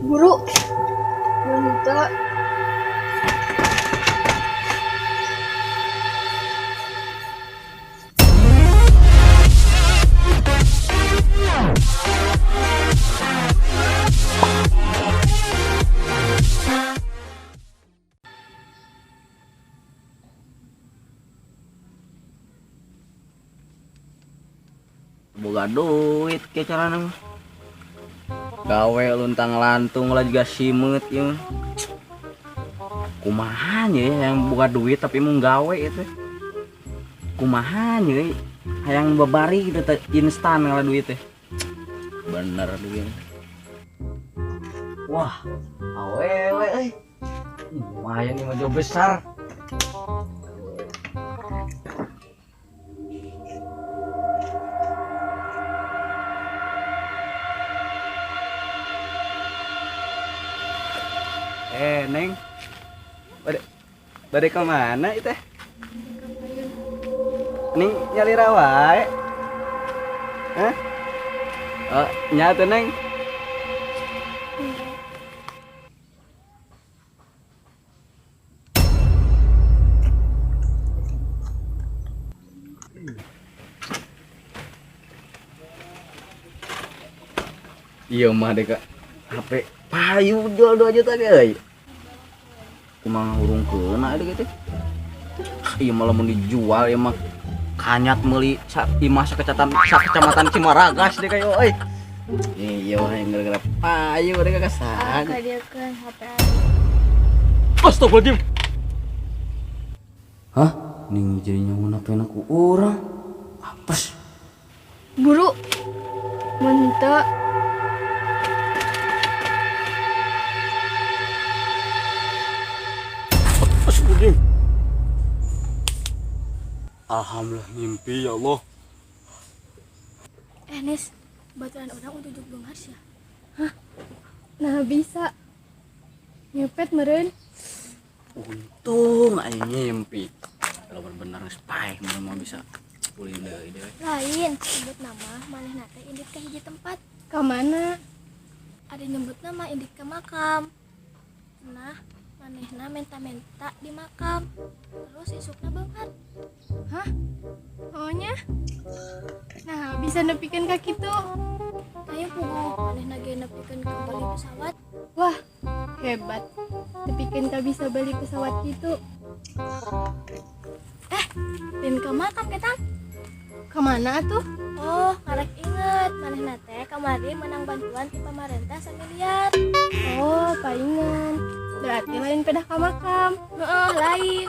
Buru. Minta. Boga duit ke carana mah. Gawe luntang lantung lah juga simeut ieu mah. Kumaha nya ya yang boga duit tapi mau gawe itu. Kumaha nya hayang babari gitu teh instan ngala duit teh. Bener duit. Wah, awewe euy. Lumayan nih mah besar. Neng. Bade ke mana itu? Neng nyalira wae. Hah? Oh, nya tuh, Neng. Iya mah dek HP payu jual 2 juta ge euy. Kumaha hurung keuna deui teh. Ieu mah lamun dijual ieu mah kanyat meuli sa imah sakecamatan Cimaragas deh kayo euy. Iya mah yang gara-gara payu deh kakasan. Kadieukeun HP abi. Astagfirullahaladzim. Hah? Ning jadi nyawa HP ku urang. Apes. Buru. Mun teu. Astagfirullahaladzim. Alhamdulillah mimpi ya Allah. Nis, baturan orang untuk juk beunghar sia. Hah? Nah bisa. Ngepet meureun. Untung aing ngimpi. Kalau bener-bener geus paeh meureun mah bisa ulin deui deui. Lain, nyebut nama manehna teh indit ka hiji tempat. Ka mana? Ada nyebut nama indit ka makam. Nah, manehna menta-menta di makam. Terus isukna beunghar. Hah? Oh nya? Nah, bisa nepikeun ka kitu. Ayo puguh, manehna ge nepikeun ka beli pesawat. Wah, hebat. Nepikeun ka bisa beli pesawat kitu. Lain ka makam ketang. Ka mana atuh? Oh, ngarek inget, manehna teh kamari menang bantuan ti pamarentah samiliar. Oh, palingan. Berarti lain pedah ka makam. Heeh, lain.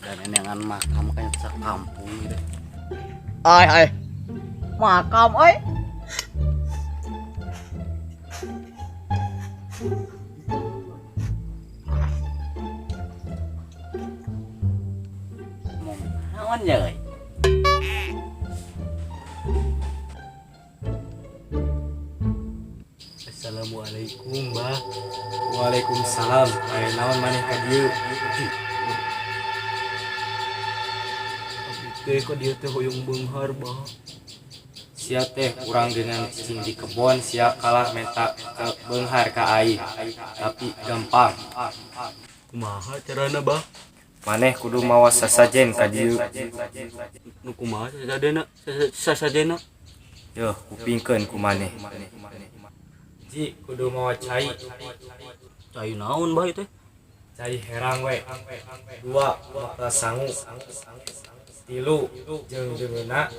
Dan enengan makam kayak sak kampung gitu. Ai ai. Makam ai. Naon ya euy? Assalamualaikum, Bah. Waalaikumsalam. Aya naon maneh ka dieu? Abi teh ka dieu teh hoyong beunghar, Bah. Sia teh urang dengan cicing di kebon sia kalah menta ke beunghar ka aing. Tapi gampang. Kumaha carana, Bah? Maneh kudu mawa sasajen ka dieu. Nu kumaha sasajena? Sasajena? Yeuh, kupingkeun ku maneh. Ji kudu mawa cai. Cai naon, Bah ieu teh? Cai herang we. 2 bakal sangu. 3 jeung deungeunna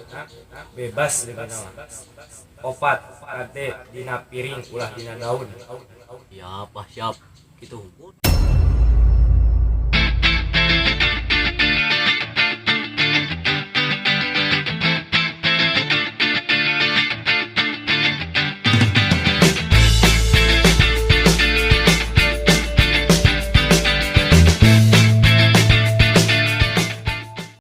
bebas deungeunna mah. 4 kade dina piring ulah dina daun. Siap, Bah, siap. Kitu hungkul.